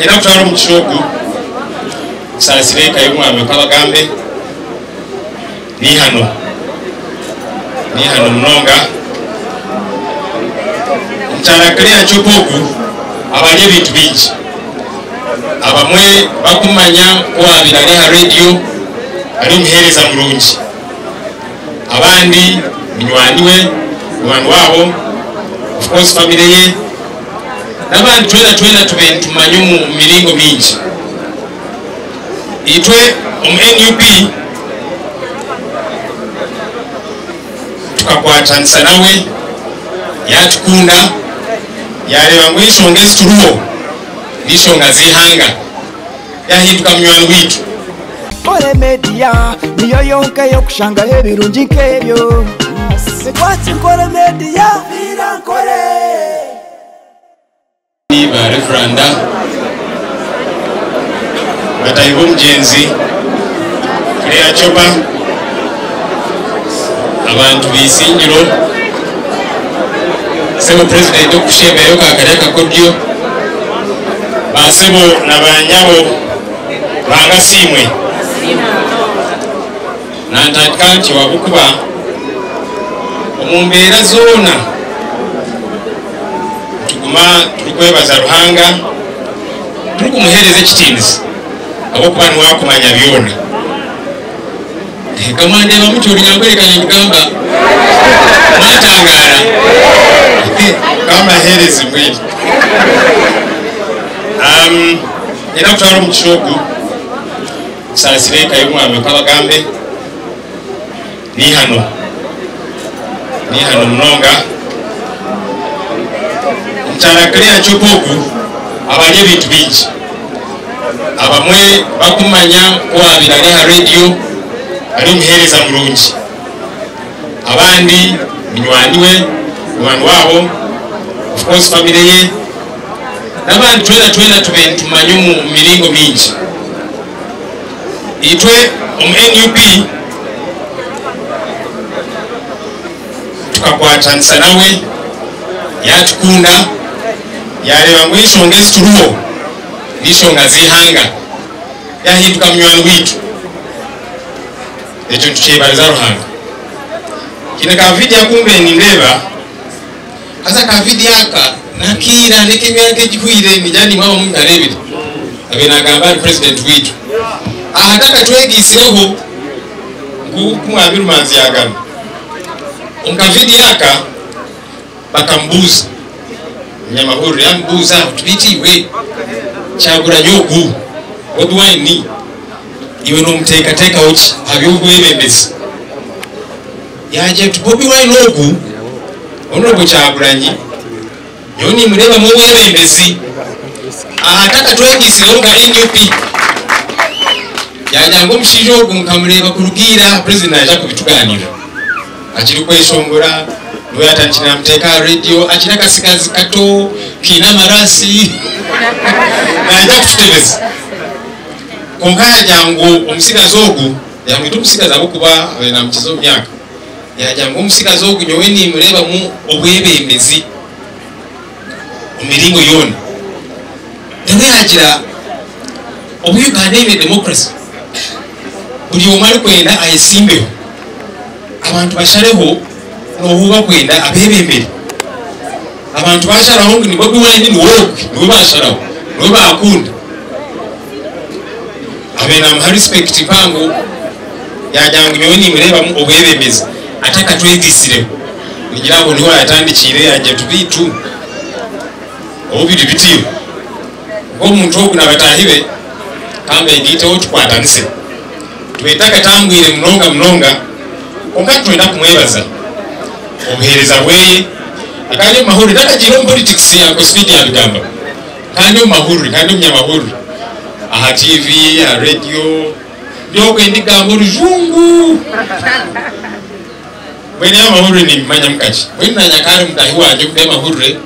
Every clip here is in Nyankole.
Niinyenda kutwara omugisha ogu kusaasira eka y'omwami Kabagambe. N'eihano, n'eihano munonga. Omukyara Claire Chopa ogu aba ari ebintu bingi. Abamwe bakumanya ku abaire ari aha rediyo ari omuheereza murungi. Abandi munywani we, munywani waabo, of course famire ye n'abandi twena twena tubaire nitumumanya omu miringo mingi. Itwe omu nup tukakwatanisa nawe yaatukunda yaareeba ngu enshonga ezi turiho n'enshonga z'eihanga yaahinduka munywani waitu. Nkore Media niyo yonka ey'okushangaho ebirungi nk'ebyo. Watch Nkore Media. Nkore. Ba Revuranda, bataahi b'omugyenzi Clare Chopa, abantu b'eisingiro, Sebo Purezidenti okukushembereyo ka kari akakodyo, ba sebo na ba nyabo, Ruhanga asiimwe. Nantandika ntyo ahabw'okuba omu mbeera zoona nituguma turikwebaza Ruhanga, turikumuheereza ekitiinisa ahabw'okuba niwe arikumanya byona. Ka mwandeeba mutyo orunyankore nimbigamba mwatangaara. Ka mbaheereze mbwenu. Niinyenda kutwara omugisha ogu kusaasira eka y'omwami Kabagambe. N'eihano, n'eihano munonga. Omukyara Clare Chopa ogu aba ari ebintu bingi. Abamwe bakumanya ku abaire ari aha rediyo ari omuheereza murungi. Abandi munywani we, munywani waabo, of course famire ye n'abandi twena twena tubaire nitumanya omu miringo mingi. Itwe omu nup tukakwatanisa nawe yaatukunda yaareeba ngu enshonga ezi turiho n'enshonga z'eihanga yaahinduka munywani waitu. Ekyo nitukyebariza Ruhanga. Haine ka vidiyo aku mbaire nindeeba haza ka vidiyo aka n'akaira n'ek'emyaka egihweire ningira naimwe abamwe mukareebire. Abaire naagamba ahari purezidenti waitu. Aha takatwegaitsireho nk'oku Mwami Rumanzi yaagamba. Omu ka vidiyo aka bakamubuuza, omunyamahurire yaamubuuza ati beitu iwe Kyagulanyi ogu, Bobi Wine, iwe nomuteekateekaho ki aha by'obwebembezi? Yaagira ati Bobi Wine ogu, Honourable Kyagulanyi, Nyowe nimureebamu obwebembezi aha atakatwegaitsireho nka nup. Yaagira ngu omushaija ogu nkamureeba kuruga ira, Purezidenti naija kubitugaaniirira. Akirikweshongora, niwe yaatandikire naamuteeka aha reediyo akiri akatsigazi kato kaine amaraasi naija kututebeza. Kwonka yaagira ngu omutsigazi ogu, yaamweta omutsigazi ahabw'okuba abaire naamukiza omu myaka. Yaagira ngu omutsigazi ogu nyowe nimureebamu obwebembezi omu miringo yoona. Reero yaagira obu Uganda eine democracy, buri omwe arikwenda ayesimbeho, abantu bashareho n'ohu ou barikwenda abeebembere. Abantu baasharaho ngu ni Bobi Wine niwe ogwe, niwe baasharaho, niwe baakunda. Abaire naamuha respect mpango yaagira ngu nyowe nimureebamu obwebembezi atakatwegaitsireho. Ningira aho niho yaatandikiire yaagira ati beitu obu biri bityo, nk'omuntu ogu na bataahi be ka mbegaiteho tukwatanise. Tubaire tutakatambwire munonga munonga kwonka nitwenda kumwebaza obuheereza bweye. Akaba ari omu mahurire takagiire omu politics Uncle Speed yaabigamba. Kandi omu mahurire, kandi omunyamahurire aha TV, aha rediyo, ndi okwe ndigamba orujungu. Mbwenu eby'amahurire nimbimanyamu kakye. Mbwenu naanye akaba ari mutaahi wangye omu by'amahurire,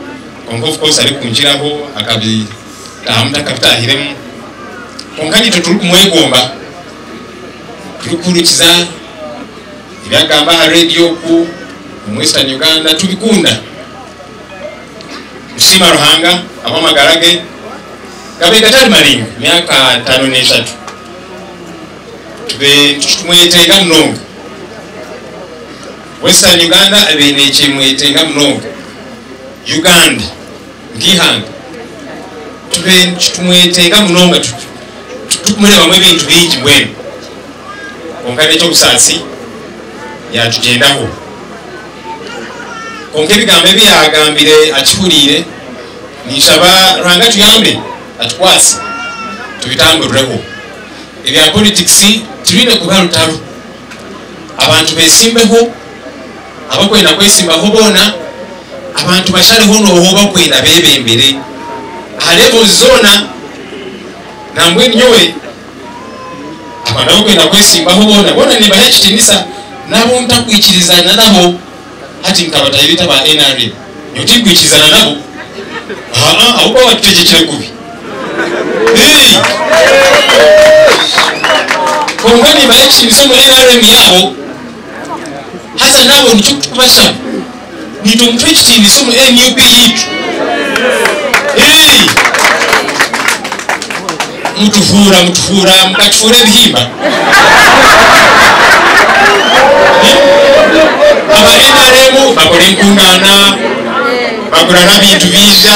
kwonka of course arikunkiraho akabitaahamu ntakabitaahiremu. Kwonka naitwe turikumwegomba, turikuhurikiza ebi arikugamba aha rediyo oku omu Western Uganda tubikunda. Nitusiima Ruhanga ahabw'amagara ge. Gabaire gatari maraingwa, emyaka 53, tubaire nitumwetenga munonga. Western Uganda ebaire nekyemwetenga munonga. Uganda nk'eihanga tubaire nitumwetenga munonga turikumureebamu ebintu bingi mbwenu. Kwonka n'eky'obusaasi yaatugyendaho. Kwonka ebigambo ebi yaagambire akihuriire, ninshaba Ruhanga atuyambe atukwatse tubitamburireho. Ebya politikisi tibine kuba rutaro. Abantu besimbeho, abakwenda kwesimbaho boona, abantu bashareho n'oha ou bakwenda beebembere aha levels zoona. Nambwenu nyowe abantu abakwenda kwesimbaho boona, boona nimbaha ekitiinisa n'abu ntakwikirizana nabo. Hati nka bataahi baitu aba nrm, nyowe tinkwikirizana nabo aa ahabw'okuba batutegyekire kubi. Hii! Kwonka nimbaha ekitiinisa omu nrm yaabo, haza nabo nikyo tukubashaba, naitwe mutuhe ekitiinisa omu nup yaitu. Hii! Mutufuura, mutufuura, mukatufuura ebihimba. Aba nrm bakora enkungaana, bagura n'abintu baija,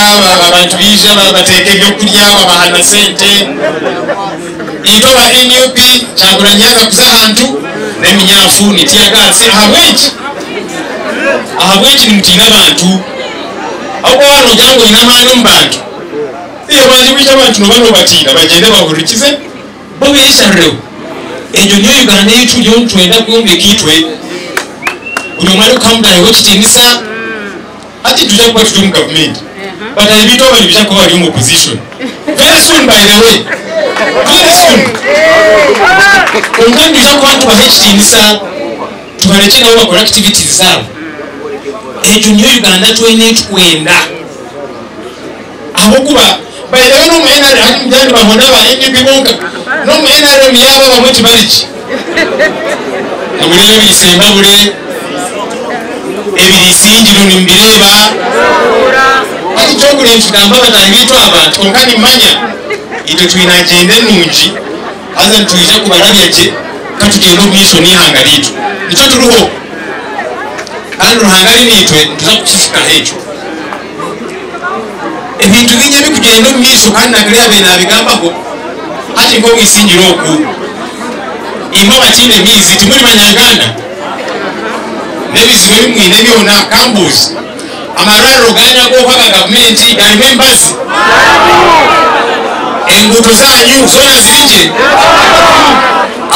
abantu baija babateeka ebyokurya babaha na sente. Itwe aba nup, Kyagulanyi yaaza kuza ahantu n'eminyafu ni tear gas. Ahabw'enki? Ahabw'enki nimutiina abantu? Ahabw'okuba waaba noogira ngu oine amaani omu bantu, Iyo baaje kwija abantu nooba noobatiina bagyende bahurikize bo beesharireho. Egyo niyo Uganda ei turiyo nitwenda kwombeka itwe. Buri omwe arikuha mutaahi we ekitiinisa. Hati nitwija kuba turi omu gavumenti. Bataahi baitu aba nibaija kuba bari omu opposition. Very soon by the way. Very soon. Kwonka nitwija kuba nitubaha ekitiinisa tubarekye nabo bakore activities zaabo. Egyo niyo Uganda twena ei turikwenda. Ahabw'okuba by the way n'omu NRM hati nimugira nibahona aba NUP bonka, n'omu NRM yaabo abamwe tibari gye. Nimureeba ebiri Sembabule, ebiri Isingiro nimubireeba. Hati ky'okureba nitugamba bataahi baitu aba nti kwonka nimumanya itwe twine agyenda enungi haza nitwija kubarabya gye ka tugyende omu maisho n'eihanga ryaitu. Nikyo turiho kandi Ruhanga ari naitwe nituza kukihikaho ekyo. Ebintu bingi ebirikugyenda omu maisho kandi na Claire abaire naabigambaho hati nk'omu isingiro oku. Imwe abataine maizi timuri banyanganda? N'ebizibu ebi mwine byona ka mbuuze, amarwariro gaanyu ag'oku aga gavumenti garimu emibazi? Enguuto zaanyu zoona ziri gye?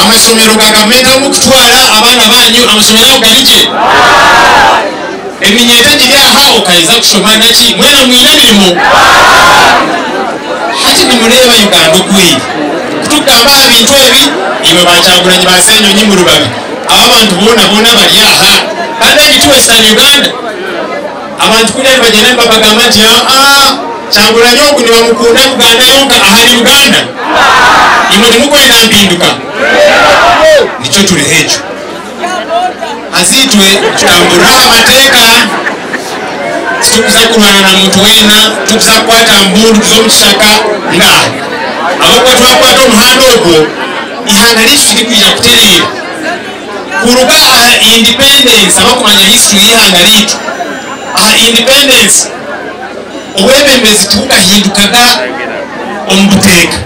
Amashomero ga gavumenti ahu murikutwara abaana baanyu amashomero ago gari gye? Eminyeeto egiri aha okaheza kushoma naki mwena mwine emirimo? Hati nimureeba Uganda oku eri. Kutukugamba aha bintu ebi imwe ba Kyagulanyi ba Ssenyonyi muri babi. Aba abantu boona boona abari aha kandi egi ti Western Uganda. Abantu kuriya nibagyenda nibabagamba nti aa Kyagulanyi ogu nibamukunda Buganda yonka aha ni Buganda. Imwe timukwenda mpinduka? Nikyo turiho ekyo. Haza itwe nitutamburira aha mateeka, titurikuza kurwana na muntu weena, titurikuza kukwata mbundu tuze omu kishaka, ngaaha. Ahabw'okuba twakwata omuhanda ogwo, eihanga ryaitu tirikwija kutereera. Kuruga aha independence, abakumanya history y'eihanga ryaitu, aha independence obwebembezi tibukahindukaga omu buteeka.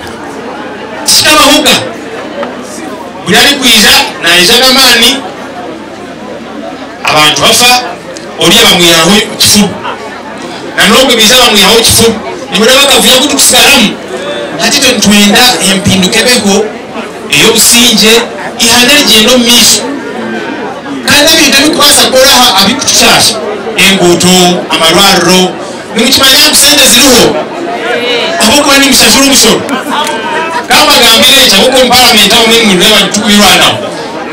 Tikikabahoga. Buri arikwija naija n'amaani, abantu bafa, oriya bamwihaho kifuba. Na n'ogwo baija bamwihaho kifuba. Nimureeba akavuyo aku turikutsigaramu? Hati itwe nitwenda empinduka ebeho ey'obusingye, eihanga rigyende omu maisho. Kandi ebintu ebirikubaasa kukora aha abirikutushaasha, enguuto, amarwariro, Nimukimanya ngu sente ziriho ahabw'okuba nimushashura omushoro. Ka mbagambire eki ahabw'okuba omu paramenti abamwe nimureeba nitukubirwanaho.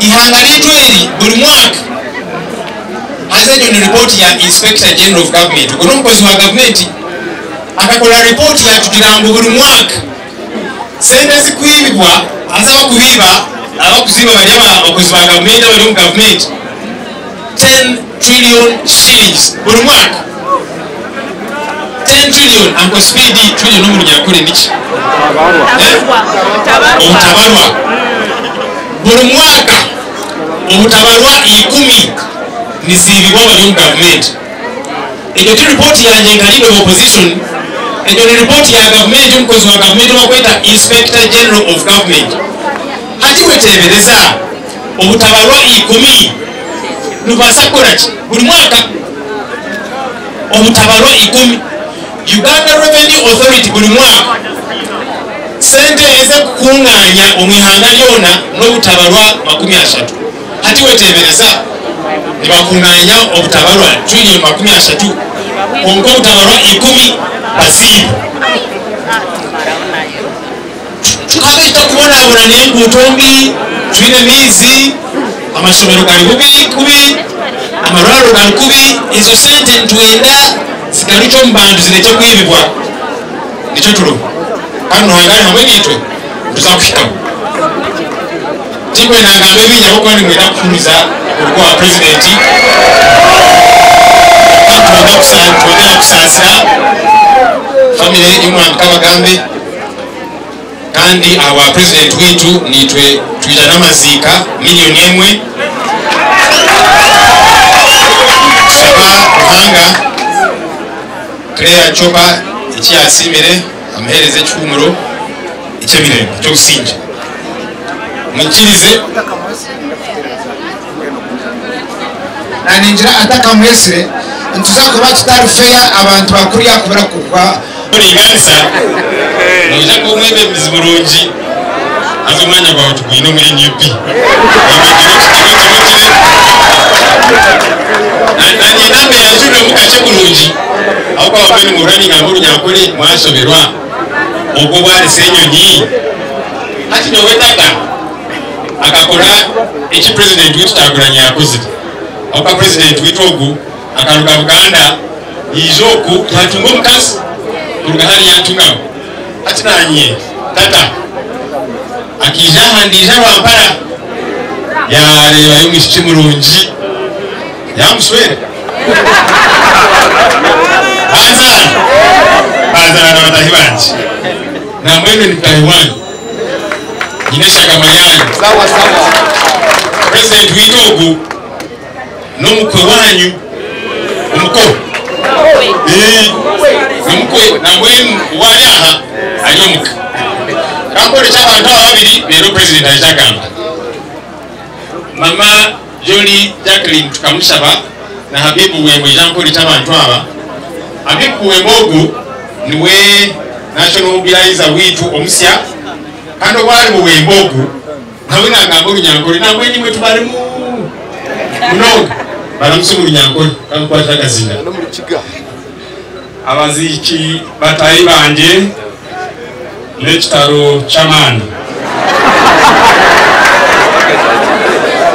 Eihanga ryaitu eri buri mwaka haza egyo ni ripooti ya Inspector General of Government ogwo n'omukozi wa gavumenti akakora ripooti yatugira ngu buri mwaka sente ezikwibibwa haza abakubiiba abakuziiba bari abakozi ba gavumenti abari omu gavumenti 10 trillion shillings buri mwaka. 10 trillion uncle speed trillion omu runyankore niki? Obutabarwa. Buri mwaka obutabarwa 10 niziibibwa abari omu gavumenti. Egyo ti ripooti yangye nka leader of opposition, egyo ni ripooti ya gavumenti, omukozi wa gavumenti obakweta Inspector General of Government. Hati weteebereza obutabarwa 10 nibubaasa kukora ki? Buri mwaka obutabarwa 10. Uganda Revenue Authority buri mwaka sente ez'okukunganya omu ihanga ryona n'obutabarwa 30. Hati weteebereza nibakunganya obutabarwa trillion 30, kwonka obutabarwa 10 baziiba. Tukaba tutakubonabona n'enguuto mbi, twine amaizi, amashomero gari bubi kubi, amarwariro gari kubi, ezo sente nitwenda zigarukye omu bantu zirekye kwibibwa. Nikyo turiho. Kandi Ruhanga ari hamwe naitwe, nituza kuhikaho. Tinkwenda ngambe bingi ahabw'okuba nimwenda kuhuriza orugo wa purezidenti. Nitwenda kusaasira famire y'omwami Kabagambe, kandi ahabwa purezidenti waitu naitwe twija n'amaziika miliyoni 1. Tushaba Ruhanga Claire Choba eki yasiimire amuheereze ekihumuro eky'emirembe eky'obusingye. Mwikirize. Naningira atakamwesire nituza kuba tutari fair abantu bakuriya kubura kuva Oringanisa noija kuba omwebembezi murungi, haza omwanya gwawe tugwine omuri NUP. Nanye namba yanjurire kakye kurungi ahabw'okuba bamwe nimuhurira ningamba orunyankore mwashoberwa ogwo obwarisa enyonyi. Hati nyowe tata akakora eki purezidenti waitu Kyagulanyi yakozire. Ahabw'okuba purezidenti waitu ogu akaruga Buganda yaija oku yatunga omukazi kuruga hariya Ntungamo. Hati nanye tata akaija aha ndiija Rwampara yareebayo omwishiki murungi yamushwera. Bazaara bazaara na batahi bangye, namwenu ni mutahi wanyu, nyine eshagama yanyu. Purezidenti waitu ogu n'omukwe wanyu, omuko n'omukwe namwenu owari aha ari omuka. Kakore ky'abantu aba babiri rero purezidenti aija agamba. Mama Jolly Jacqueline tukamushaba na Habibu Wembo ija nkore ky'abantu aba. Habibu Wembo ogu niwe national mobilizer waitu omusya, kandi obwari Buwembo ogu nawe nagamba orunyankore namwe nimwe tubarimu munonga baramusa orunyankore kamukwata akazinda. Abaziiki batahi bangye n'ekitaro ky'amaani.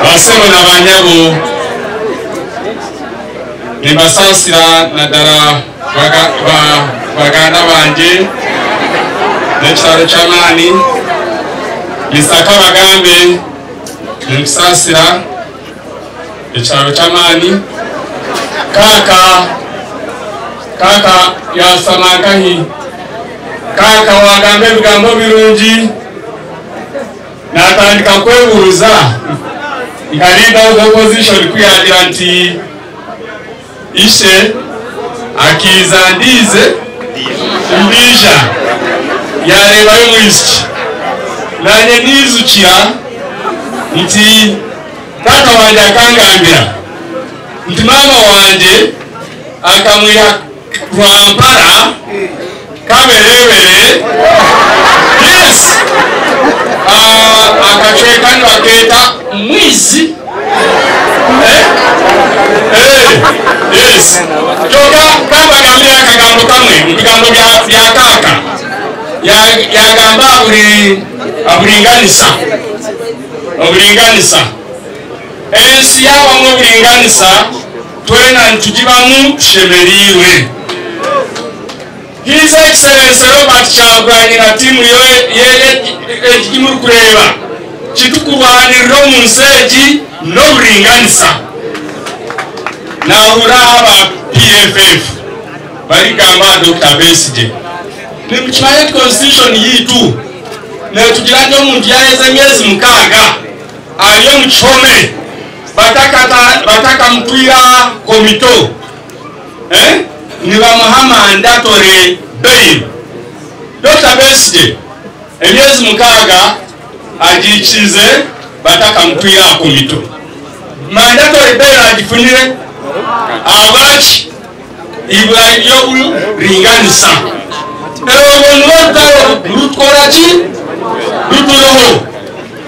Basebo na banyabo nibasaasira naddala baganda bangye n'ekitaro ky'amaani. Mr. Kabagambe nikusaasira ekitaro ky'amaani. Kaka kaka yasamankahi kaka wagamba ebigambo birungi natandika kwebuuza nka leader of opposition kuyagira nti ishe akiiza ndiize mbija yareebayo omwishiki. Nanye niizukira nti taata wangye akangambira nti maama wangye akamwiha Rwampara kaberebere, yes, akacweka nibakeeta mwizi. Yes, kyonka kabagambira akagambo kamwe mu bigambo bya kaaka yagamba aburinganisa oburinganisa ensi yabamu oburinganisa twena nitugibamu tushemereirwe. His Excellency Robert Kyagulanyi na tiimu yeye ekimurikureba kitukurwanirira omu nsi egi n'oburinganisa. Nahurira aba PFF barigamba Dr. Besigye. Nimukimanya nti constitution yitu netugira nti omuntu yaheza emyezi 6 ari omu kihome batakamutwira komito nibamuha mandatory bail. Dr. Besigye emyezi 6 agikize batakamutwira komito, mandatory bail agifunire abaki ibura ry'oburinganisa. Orwo nirwo rutwara ki ruturoho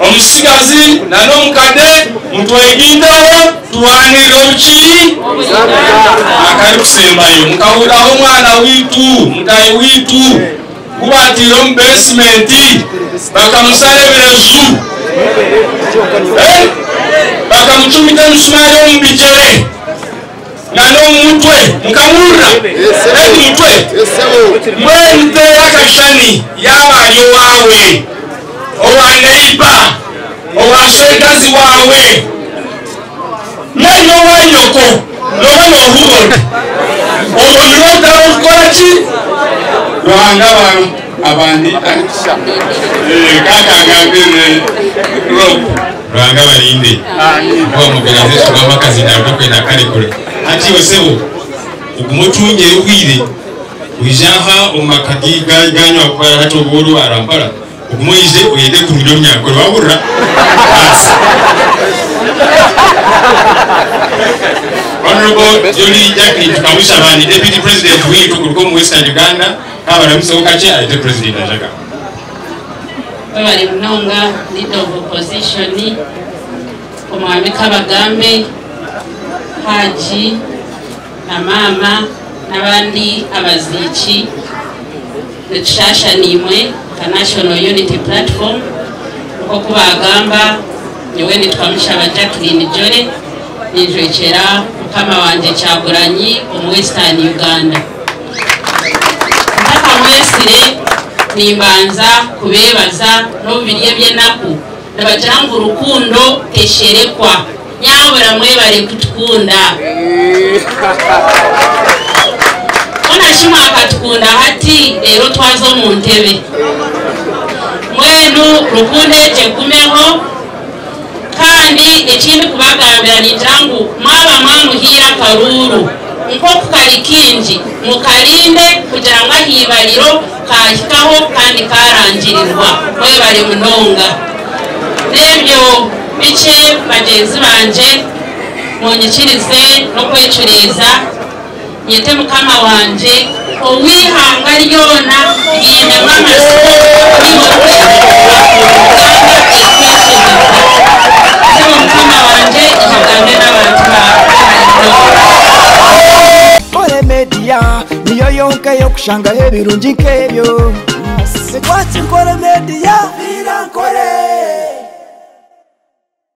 omusigazi na n'omukade mutwegindeho turwanirire obuki akari kusembayo. Mukahuriraho omwana witu mutayi witu gubatire omu basement bakamusara ebirezu, bakamucumita emisumari omu bigyere na n'omutwe, mukamurira emutwe. Mbwenu teera akashushani yaaba ari owaawe, owa neiba, owa shenkazi waawe, nayo owa nyoko, noba nohurira oti orwo nirwo rutaro rukora ki? Ruhanga abandi kakangambire Rob Ruhanga barinde kuba mobilization w'amakazi ntabwo kwenda karekure. Ati osebo ugume otunge obwire wijaha omu maka ganyu akora hati obworu arampara ugume oije oyende kurungi orunyankore wahurira. Honorable Jolly Jacqueline Tukamushabani, Deputy President witu kuruka omu Western Uganda, kabaramuseho kakye ayete President Ajaga. Bari munonga leader of opposition omwami Kabagambe Haji na mama n'abandi abaziiki nitushasha nimwe ka National Unity Platform. Nko kubagamba nyowe nitwa Mushaba Jacqueline Jolly, ninjwekera mukama wanje Kyagulanyi omu Western Uganda. Ntakamwesire nimbanza kubebaza n'obubirye by'enaku nibagira ngu rukundo tesherekwa, nyabura mwebare kutukunda. Ona kimwe akatukunda hati rero twaza omu ntebe mwenu rukundo egyegumeho. Kandi ekindi kubagambira ningira ngu mwaba mwamuhiira akaruru nk'oku kari kingi mukarinde kugira ngu ahibariro kahikaho kandi karangirirwa. Mwebare munonga. N'ebyo bikye bagenzi banje munyikirize n'okwecureeza nyete mukama wanje ow'ihanga ryona ryinemu amasiko Uganda ekweshemeza. Sebo mukama wanje ihagambe n'abantu bawe. Nkore Media niyo yonka yokushangaho ebirungi nk'ebyo. Twaki Nkore Media, Nkore.